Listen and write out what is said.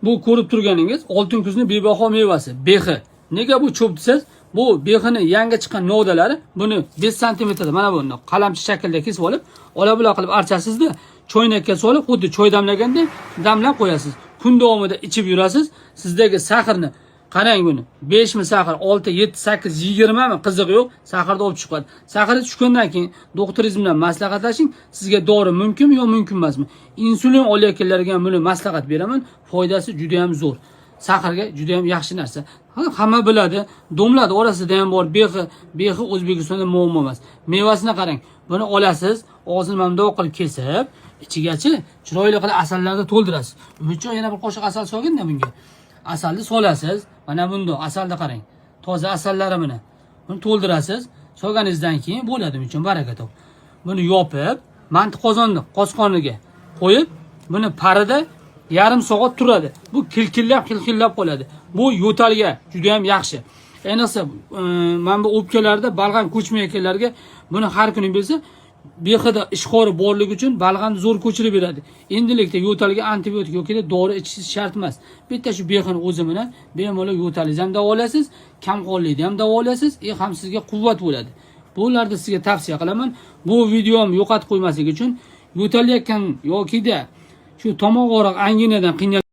Bu ko'rib turganingiz oltin kuzni bebaho mevasi, bexi. Nega bu cho'p desangiz, bu bexini yangi chiqqan novdalari, buni 5 santimetrda mana buni qalamcha shaklda kesib olib, ola bula qilib archasizda, choynakka solib, xuddi choy damlagandek damlab qo'yasiz. Kun davomida ichib yurasiz. Sizdagi сахар ni qarang, buni 5 mi сахар, 6, 7, 8, 20 mi, qizig'i yo'q, сахар ni olib chiqadi. Сахар i tushgandan keyin doktoringiz bilan maslahatlashing, sizga dori mumkinmi yo mumkin emasmi. Insulin olayotganlarga ham buni maslahat beraman, foydasi juda ham zo'r. Сахар ga juda ham yaxshi narsa. Ha, hamma biladi, domladi orasida ham bor bexi. Bexi O'zbekistonda muammo emas. Mevasini qarang. Buni olasiz, og'zini mana bundoq qilib kesib, ichigachi chiroyli qilib asallarni to'ldirasiz. Umidjon, yana bir qoshiq asal solginda bunga. Asalni solasiz. Mana bundoq asalni qarang. Toza asallari mana. Buni to'ldirasiz. Solganingizdan keyin bo'ladi, Umidjon, baraka top. Buni yopib, manti qozonni qosqoniga qo'yib, buni parida yarim soat turadi. Bu kilkillab kilkillab qoladi. Bu yo'talga juda ham yaxshi. Ayniqsa, mana bu o'pkalarda balg'am ko'chmayotganlarga buni har kuni bersa, bexida ishqori borligi uchun balg'amni zo'r ko'chirib beradi. Endilikda yo'talga antibiotik yoki dori ichishingiz shart emas. Bitta shu bexini o'zi bilan bemalol yo'talingizni ham davolaysiz, kamqonlikni ham davolaysiz, ham sizga quvvat bo'ladi. Bularni sizga tavsiya qilaman. Bu videom yo'qotib qo'ymaslik uchun yo'talayotgan yokida shu tomoq og'riq, anginadan qiynal